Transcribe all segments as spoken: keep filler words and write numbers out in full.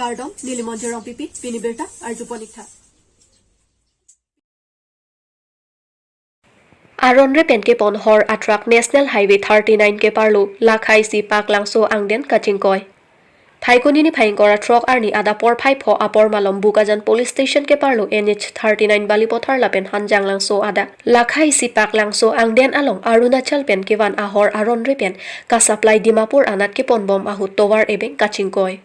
Kardom, neli Monjir Rongpipi, pini birta arjupon ik tha. Aron re pen kepon hor atruck National Highway thirty nine keparlo, Lakha isi Paklangso angden kachingkoi. Phaikuni niphai ingkoi ra throk arni adap porphai pho apor malom Bokajan Police Station keparlo N H thirty nine Balipathar lapen Hanjanglangso adak, Lakha isi Paklangso angden along Arunachal pen kevan ahor aron re pen kasupply Dimapur anat keponbom ahut tovar ebeng kachingkoi.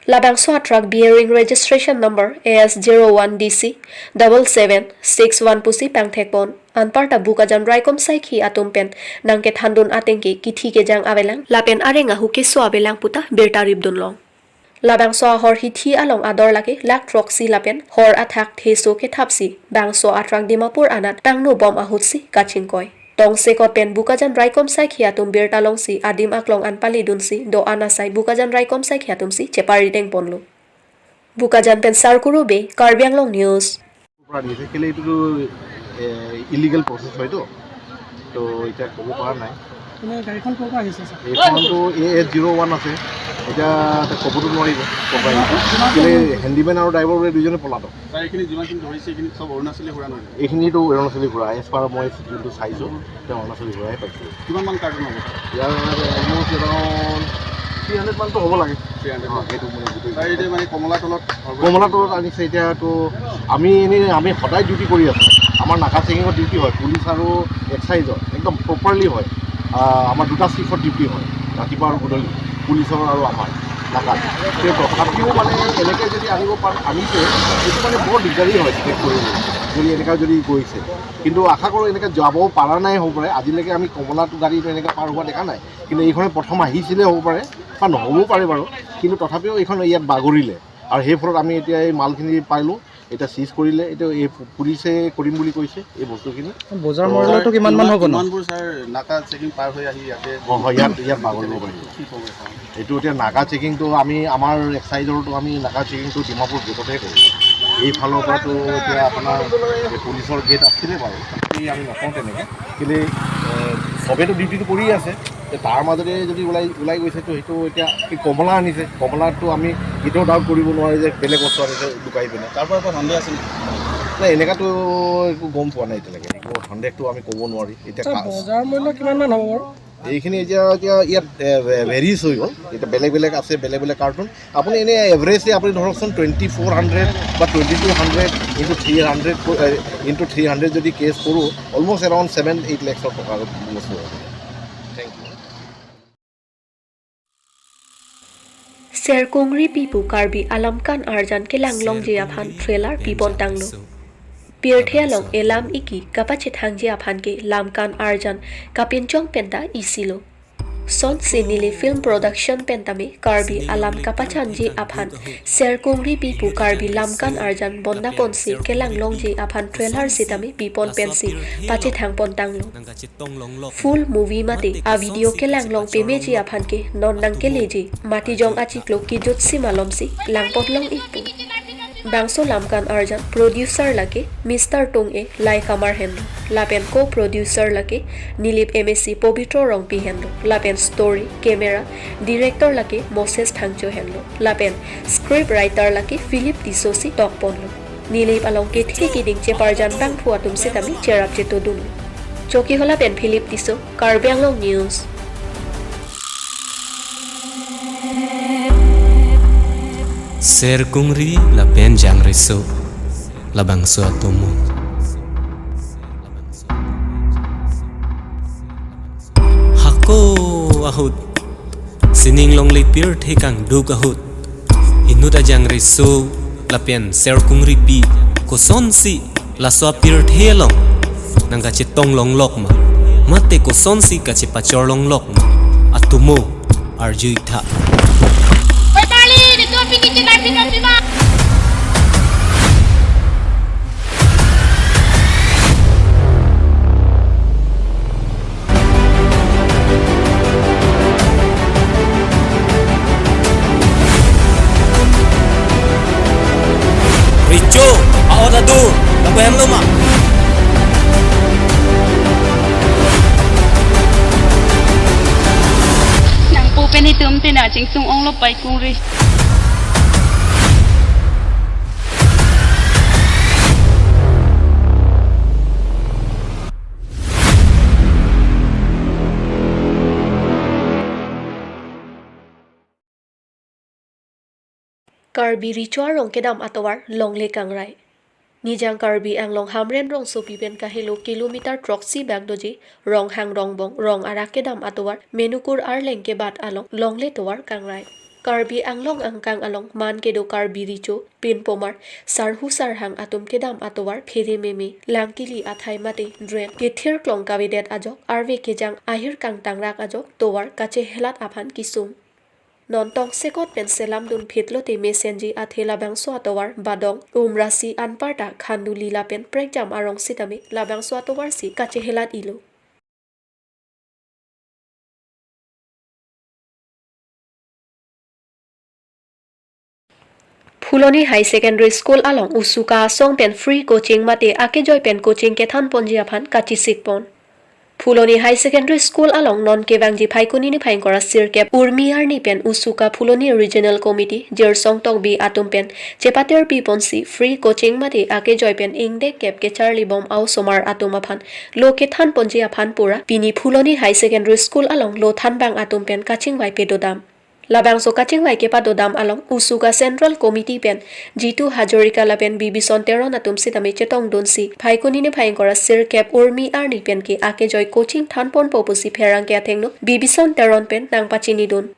Labangso atruck bearing registration number A S zero one D C double seven six one pusi pangthekpon. Anparta Bokajan raikom saikhi atum pen nangkethandun ateng ke kithi kejang avelang lapen areng ahu keso avelang puta birta ripdunlong. Labangso ahor hithi along ador lake lakh throksi lapen hor athak theso kethapsi bangso atruck Dimapur anat tangnobom ahutsi kachingkoi. Tongsekot pen Bokajan raikom saikhi atum birta longsi adim aklong an palidunsi do-an asai Bokajan raikom saikhi atumsi cheparideng ponlo. Bokajan pen Sarkuru Bey, Karbi Anglong News. পৰা দিছে, কেলে এইটোতো illegal process হয়তো, তো এতিয়া ক'ব পৰা নাই। মানে গাড়ীখন ক'ৰ পৰা আহিছে, ছাৰ? এইখনতো এ এছ জিৰ' ওৱান আছে, এতিয়া তাক ক'বতো নোৱাৰিব ক'ৰ পৰা আহিছে। কেলে হেণ্ডিমেন আৰু ড্ৰাইভাৰ বোলে দুইজনে পলাতক। ছাৰ, এইখিনি যিমানখিনি ধৰিছে, এইখিনি চব অৰুণাচলী সুৰা নহয় জানো? এইখিনিতো অৰুণাচলী সুৰা, এজ পাৰ মই যোনটো চাইছোঁ, তেওঁ অৰুণাচলী সুৰাহে পাইছোঁ। কিমান মান কাৰ্টুন হ'ব? ইয়াৰ অলমষ্ট এৰাউণ্ড থ্ৰী হাণ্ড্ৰেড মানতো হ'ব লাগে। থ্ৰী হাণ্ড্ৰেড অ, মান। সেইটো মানে গোটেই ছাৰ, এতিয়া মানে কমলা তলত কমলা তলত আনিছে। এতিয়াতো আমি এনেই, আমি সদায় ডিউটি কৰি আছোঁ। আমাৰ নাকা চেকিঙত ডিউটি হয়, পুলিচ আৰু এক্সাইজৰ একদম প্ৰপাৰলি হয়। আহ, আমাৰ দুটা চিফত ডিউটি হয়, ৰাতিপুৱা আৰু গধূলি, পুলিচৰ আৰু আমাৰ নাকাত। সেই তথাপিও মানে এনেকৈ যদি আনিব পাৰ, আনিছে, সেইটো মানে বৰ দিগদাৰী হয় ডিটেক্ট কৰিবলৈ, যদি এনেকুৱা যদি গৈছে। কিন্তু আশা কৰোঁ এনেকৈ যাব পৰা নাই হ'ব পাৰে। আজিলৈকে আমি কমলাটো গাড়ীটো এনেকৈ পাৰ হোৱা দেখা নাই, কিন্তু এইখনে প্ৰথম আহিছিলে হ'ব পাৰে বা নহ'বও পাৰে বাৰু, কিন্তু তথাপিও এইখন ইয়াত বাগৰিলে আৰু সেই ফলত আমি এতিয়া এই মালখিনি পালোঁ। এতিয়া চিজ কৰিলে, এতিয়া এই পু-, পুলিচে কৰিম বুলি কৈছে এই বস্তুখিনি। বজাৰ মূল্যটো কিমান মান হ'ব ন? কিমানবোৰ ছাৰ নাকা চেকিং পাৰ হৈ আহি ইয়াতে অ, হয়, ইয়াত, ইয়াত বাগৰিব পাৰিব। কি ক'ব ছাৰ? এইটো এতিয়া নাকা চেকিংটো আমি, আমাৰ এক্সাইজৰটো আমি নাকা চেকিংটো ডিমাপুৰ গেটতহে কৰোঁ। এইফালৰ পৰাতো এতিয়া আপোনাৰ এই পুলিচৰ গেট আছিলে বাৰু, তাতে আমি নকওঁ তেনেকৈ। কিন্তু, এ, চবেতো ডিউটিটো কৰিয়ে আছে। তে তাৰ মাজতে যদি ওলাই, ওলাই গৈছে, তো সেইটো এতিয়া এই কমলা আনিছে, কমলাটো আমি কেতিয়াও ডাউট কৰিব নোৱাৰি যে বেলেগ বস্তু আনিছে লুকাই পিনে। তাৰ পৰা একো সন্দেহ আছে নেকি? নাই, এনেকুৱাতো একো গম পোৱা নাই এতিয়ালৈকে, একো সন্দেহটো আমি ক'ব নোৱাৰি। এতিয়া ছাৰ, কা- বজাৰ মূল্য কিমান মান হ'ব বাৰু? এইখিনি এতিয়া, এতিয়া ইয়াত, এ, ভে-, ভেৰিজ হৈ গ'ল। এতিয়া বেলেগ বেলেগ আছে, বেলেগ বেলেগ কাৰ্টুন। আপুনি এনে এভাৰেজলি আপুনি ধৰকচোন টুৱেণ্টি ফ'ৰ হাণ্ড্ৰেড বা twenty two hundred into three hundred, uh, into three hundred যদি কেছ কৰোঁ, অলমষ্ট এৰাউণ্ড ছেভেন এইট লেক্সৰ টকা বস্তু হ'ব। Thank you. Serkungri pipu Karbi alamkan arjan kelanglongji aphan trailer pipon tanglo. Pirthe along elam iki kapachethangji aphan ke lamkan arjan kapinchong penta isilo. Sonsi Nilip Film Production pen tame Karbi alam kapachanji aphan Serkungri pipu Karbi lamkan arjan bondaponsi kelanglongji aphan trailer sitame pipon pensi pachethangpon tanglo. Full movie mate a video kelanglong pemeji aphan ke non nangkeleji Matijong achiklo kejutsi malomsi langpot long-ikpo. Bangso lamkan arjan producer lake Mister Tung-e Laikamar henlo, lapen co-producer lake Nilip M A C Pobitro Rongpi henlo, lapen story, camera, director lake Moses Thangcho henlo, lapen script writer lake Philip Tisso si tokponlo. Nilip along kethe keding cheparjan bangphu atum sitame cherap chetodun. Chokihola pen Philip Tisso, Karbi Anglong News. Serkungri lapen jangreso labangso atomo. Hako ahut sining longle pirthe kangduk ahut inut ajangreso lapen Serkungripi kosonsi laso apirthe along nangkachetong longlok ma, mate kosonsi kachepachor longlok ma, atomo arju-ik tha. Oi, Charlie, nitum aphi kechethan phi nangpi ma? Richo, a-ot adur, lapu hemlo ma? Nangpo pen itum tina chingsung onglo pai kungri. Karbi Recho arong kedam atovar longle kangrai. Nijang Karbi Anglong Hamren rongsopi pen kahelo kilometer throksi bak doji Ronghang Rongbong rong arak kedam atovar Menukur arleng kebat along longle tovar kangrai. Karbi Anglong angkang along man kedo Karbi Recho, Pinpomar, Sarhu Sarhang atum kedam atovar phere meme, langkili athai mate drain kethir klong kavedet ajok, arve kejang ahir kangtangrak ajok tovar kachehelat aphan kesung. Non tongsekot pen selam dunphit lote mesenji athe labangso atovar Badong, Umrasi anparta Khanduli lapen prekjam arong sitame labangso atovar si kachehelat-ilo. Phuloni High Secondary School along Usuka asong pen free coaching mate akejoi pen coaching kethan ponji aphan kachisik pon. Phuloni High Secondary School along non kevangji Phaikuni niphai ingkoi ra sirkep Urmi arni pen Usuka Phuloni Regional Committee Jirsong Tokbi atum pen chepaterpi ponsi free coaching mate akejoi pen ingdeng kep kecharli bom a-osomar atum aphan lo kethan ponji aphan pura pini Phuloni High Secondary School along lo thanbang atum pen kachingvai pedodam. Labangso kachingvai kepadodam along Usuka Central Committee pen Jitu Hazarika lapen Bibison Teron atum sitame chetongdunsi Phaikuni niphai ingkoi ra sirkep Urmi arni pen ke akejoi coaching than ponpo pusi pherangke athengno Bibison Teron pen nangpachinidun.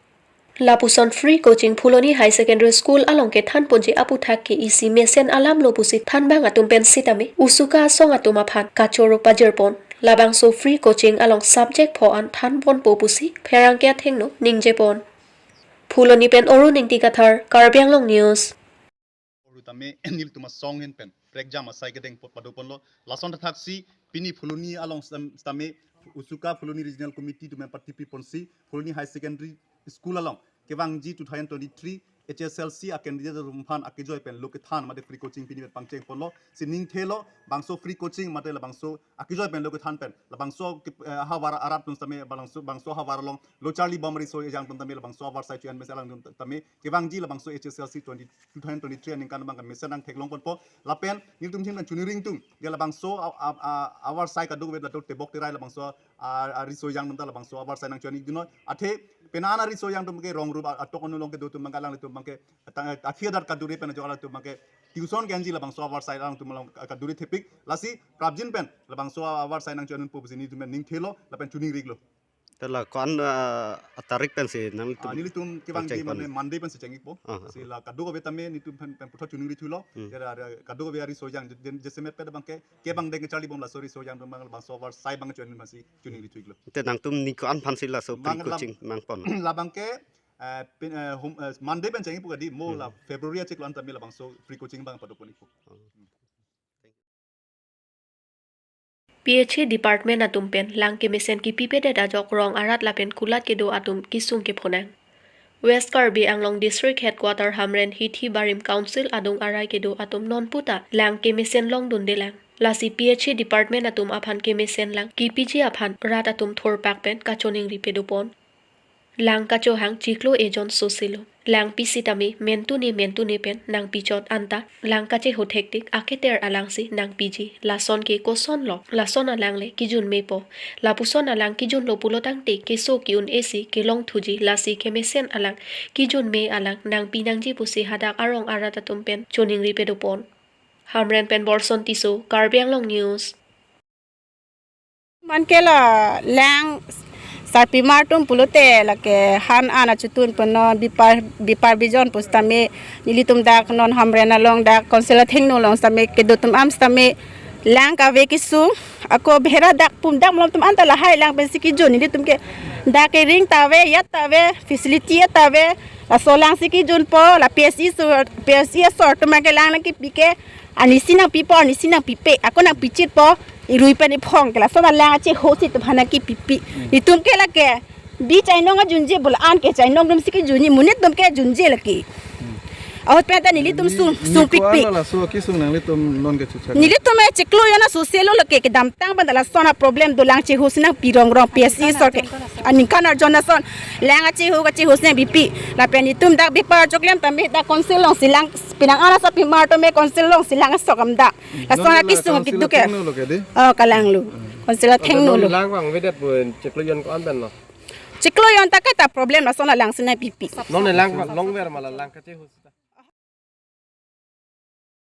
Lapuson free coaching Phuloni High Secondary School along kethan ponji aputhak ke isi mesen alam lo pusi thanbang atum pen sitame Usuka asong atum aphan kachoro pajir pon. Labangso free coaching along subject pho an than ponpo pusi pherangke athengno ningje pon. Phuloni pen Arun Ingti Kathar, Karbi Anglong News. Aru tame nelitum asong ahin pen prekjam asai kedeng apot pado ponlo. Lason thakthaksi pini Phuloni along stam-, sitame Usuka Phuloni Regional Committee atum pen patipi ponsi Phuloni High Secondary School along kevangji two thousand twenty-three H S L C a-candidate atum aphan akejoi pen lo kethan mate free coaching pini pen pangcheng ponlo. Si ningthelo bangso free coaching mate labangso akejoi pen lo kethan pen labangso ke, eh, havar arat atum sitame bangso, bangso havar along lo charli bom riso ejang atum tame labangso avarsai chu-en mesen alangtum tame kevangji labangso H S L C twenty, two thousand twenty-three aningkan abang ke mesen nangtheklong ponpo. Lapen nelitum ahin pen choningri ingtung, dia labangso a, a, a, avarsai kadokave latum tebok terai labangso a, a, riso ejang atum ta labangso avarsai nangchu-en ikdunoi. Athe penang riso ejang atum ke rong rup a, atok anu along kedo atum abang ke alanglitum abang ke tang, akhia adat kadure pen ajok alanglitum abang ke tuition ke-enji labangso avarsai alangtum along kadure thepik. Lasi prapjin pen labangso avarsai nangchu-en unpo pusi nelitum pen ningthelo lapen choningri iklo. Te la ko-an, ah, atarik pensi nanglitum Ah, nelitum kevangji pangcheng pon? Mane Monday pensi cheng ikpo. Ah, ah. Si la kadokave tame nelitum pen, pen puthot choningri thulo. Hmm. Te la, la kadokave ariso ejang jen, jen, jasemet pen abang ke, kevang deng kecharli bom laso riso ejang atum abang labangso avarsai abang chu-en masi choningri thu iklo. Te nangtum ni ko-an aphansi laso free Bang la coaching nangpon? Labang ke, eh, pin, eh, hum, eh, Monday pen cheng ikpo kadi mo Hmm. la February achiklo an tame labangso free coaching abang pado pon ikpo. Oh. P H E department atum pen lang kemesen kipipedet ajok rong arat lapen kulat kedo atum kesung kephonang. West Karbi Anglong District Headquarter Hamren Hithi Barim Council adung arai kedo atum nonputa lang kemesen longdundelang. Lasi P H E department atum aphan kemesen lang kipiji aphan rat atum thurpak pen kachoningri pedopon. Lang kachohang chiklo ejon soselo. Lang pisitame mentune mentune pen nangpichot anta lang kacheho thektik aketer alangsi nangpiji. Lason ke kosonlo? Lason alang le kijun mepo. Lapuson alang kijunlo pulotangte keso ki-un-esi kelong thuji, lasi kemesen alang kijun me alang nangpi nangji pusi hadak arong arat atum pen choningri pedopon. Hamren pen Borson Tisso, Karbi Anglong News. Manke la lang sarpimar atum pulote lake han an achutun pen non bipar, bipar bijon pusitame nelitum dak non Hamren along dak council athengno along sitame kedo atum am sitame lang kave kesung ako bhera dak pum dak malom atum anta lahai lang pensi kejun, nelitum ke dak kering ta ave, ajat ta ave, facility ajat ta ave, laso alangsi kejunpo. La P S E so, P S E asor atum ke lang nangkipi ke anisi nangpipo, anisi nangpipe, ako nangpichitpo, irui pen iphong ke lason alang acheho si atum aphan nangkipipi. Hmm. Nelitum ke lake bi chainong ajunje, bola an ke chainong atumsi kejunji, monit atum ke junje lake. Hmm. Ahut pen ta nelitum Ni, sung, ni sungpikpik. Ko-an laso kesung nanglitum non ke chuchak? Nelitum e chiklo jon asoselo lake, kedamtang pen ta lason aproblem do, lang cheho si nangpi rong rong P S E asor ke. Aningkan arjon ason lang acheho kacheho si nangpipi. Lapen itum dak bipar choklem tame dak council alongsi lang, penang an asarpimar atum e council alongsi lang asok am dak. Lason Non la akesung council keduk ke. Athengno lo ke di? Oh, kalanglo. Hmm. Council athengno lo. Non lang vangvedet pu chiklo jon ko-an pen lo? Chiklo jon ta kaita problem lason alangsi nangpipi. Non lang vang longver ma la lang kacheho?